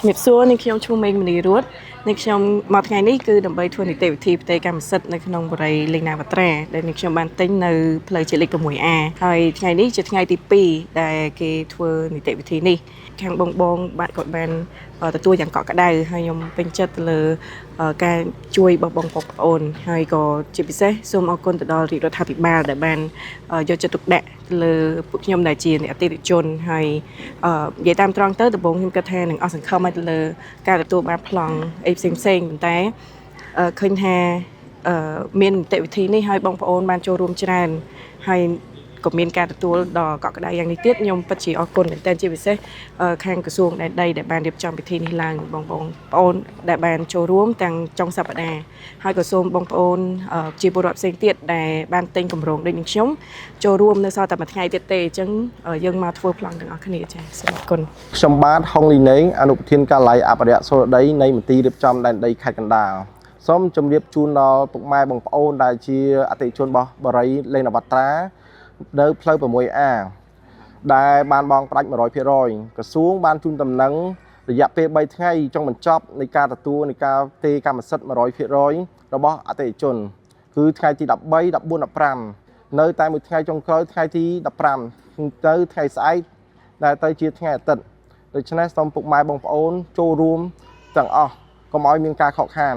ជំរាបសួរនេះខ្ញុំឈ្មោះមេងមនីរួតនេះខ្ញុំមកថ្ងៃនេះគឺដើម្បីធ្វើនីតិវិធីផ្ទេរកម្មសិទ្ធិនៅក្នុងបុរីលេងណាវត្រាដែលនេះខ្ញុំបានទិញនៅផ្លូវជាតិលេខ 6A ហើយថ្ងៃនេះជាថ្ងៃទី2ដែលគេធ្វើនីតិវិធីនេះខាងបងបងបាទគាត់បានទទួលយ៉ាងកក់ក្ដៅហើយខ្ញុំពេញចិត្តទៅលើការជួយរបស់បងប្អូនហើយក៏ជាពិសេសសូមអរគុណទៅដល់រាជរដ្ឋាភិបាលដែលបានយកចិត្តទុកដាក់ទៅលើពួកខ្ញុំដែលជាអ្នកអតិថិជនហើយនិយាយតាមត្រង់ទៅដំបូងខ្ញុំគិតថានឹងអស់សង្ឃឹមឲ្យទៅលើការទទួលបានប្លង់អីផ្សេងផ្សេងៗប៉ុន្តែឃើញថាមាននីតិវិធីនេះហើយបងប្អូនបានចូលរួមច្រើនហើយក៏មានការទទួលដល់កក់ក្ដៅយ៉ាងនេះទៀតខ្ញុំពិតជាអរគុណមែនទែនជាពិសេសខាងក្រសួងដែនដីដែលបានរៀបចំពិធីនេះឡើងបងប្អូនប្អូនដែលបានចូលរួមទាំងចុងសប្តាហ៍ហើយក៏សូមបងប្អូនជាពលរដ្ឋផ្សេងទៀតដែលបានទិញគម្រោងដូចនឹងខ្ញុំចូលរួមនៅសល់តែមួយថ្ងៃទៀតទេអញ្ចឹងយើងមកធ្វើប្លង់ទាំងអស់គ្នាចា៎សូមអរគុណ។ ខ្ញុំបាទហុងលីណេងអនុប្រធានការិយាល័យអភិរក្សសូរដីនៃមន្ទីររៀបចំដែនដីខេត្តកណ្ដាលសូមជម្រាបជូនដល់ពុកម៉ែបងប្អូនដែលជាអតិថិជនរបស់បុរីលេងនវត្រានៅផ្លូវ 6A ដែលបានបង់ប្រាច់100%ក្រសួងបានជូនដំណឹងរយៈពេល3ថ្ងៃចុងបញ្ចប់នៃការទទួលនៃការផ្ទេរកម្មសិទ្ធិ100%របស់អតិថិជន គឺថ្ងៃទី13 14 15នៅតែមួយថ្ងៃចុងក្រោយថ្ងៃទី15ទៅថ្ងៃស្អែកដែលទៅជាថ្ងៃអាទិត្យដូច្នេះសូមពុកម៉ែបងប្អូនចូលរួមទាំងអស់កុំឲ្យមានការខកខាន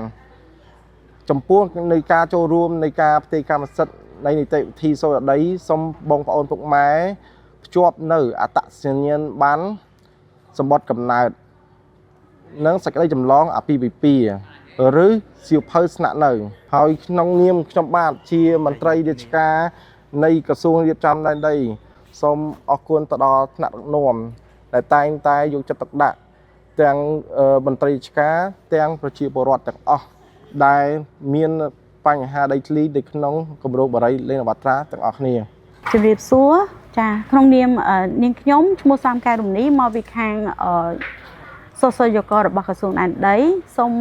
ចំពោះនៃការចូលរួមនៃការផ្ទេរកម្មសិទ្ធិនៃនីតិវិធីសូត្រដីសូមបងប្អូនពុកម៉ែភ្ជាប់នៅអត្តសញ្ញាណប័ណ្ណសម្បត្តិកំណើតនិងសេចក្តីចម្លងអាពាហ៍ពិពាហ៍ឬសៀវភៅស្នាក់នៅ ហើយក្នុងនាមខ្ញុំបាទជាមន្ត្រីរាជការនៃក្រសួងរៀបចំដែនដីសូមអរគុណទៅដល់ថ្នាក់ដឹកនាំដែលតែងតែយកចិត្តទុកដាក់ទាំងមន្ត្រីរាជការទាំងប្រជាពលរដ្ឋទាំងអស់ដែលមានបញ្ហាដីធ្លីនៅក្នុងគម្រោងបុរីលេងនវត្រាទាំងអស់គ្នា។ ជំរាបសួរចាក្នុងនាមនាងខ្ញុំឈ្មោះសំកែរមនីមកពីខាងអឺសូសយករបស់ក្រសួងដែនដីសូម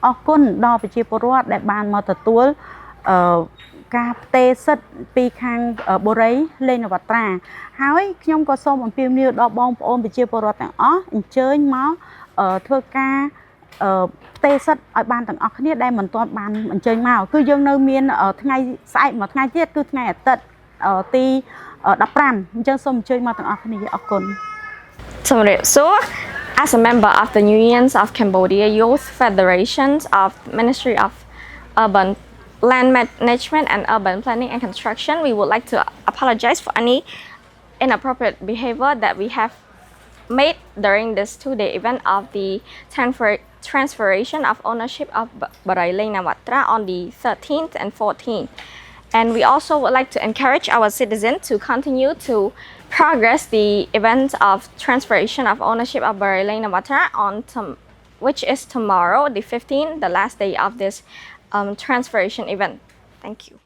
អរគុណដល់ប្រជាពលរដ្ឋដែលបានមកទទួលអឺការផ្ទេរសិទ្ធិពីខាងបុរីលេងនវត្រាហើយខ្ញុំក៏សូមអំពាវនាវដល់បងប្អូនប្រជាពលរដ្ឋទាំងអស់អញ្ជើញមកធ្វើការផ្ទេរសិទ្ធិឲ្យបានទាំងអស់គ្នាដែលមិនទាន់បានអញ្ជើញមកគឺយើងនៅមានថ្ងៃស្អែកមួយថ្ងៃទៀតគឺថ្ងៃអាទិត្យទី15អញ្ចឹងសូមអញ្ជើញមកទាំងអស់គ្នាអរគុណ។ ជំរាបសួរ As a member of the Unions of Cambodia Youth Federations of Ministry of Urban Land Management and Urban Planning and Construction, we would like to apologize for any inappropriate behavior that we have made during this 2-day event of the transferation of ownership of Borey Leng Nawattara on the 13th and 14th. And we also would like to encourage our citizens to continue to progress the event of transferation of ownership of Borey Leng Nawattara which is tomorrow, the 15th, the last day of this transferation event. Thank you.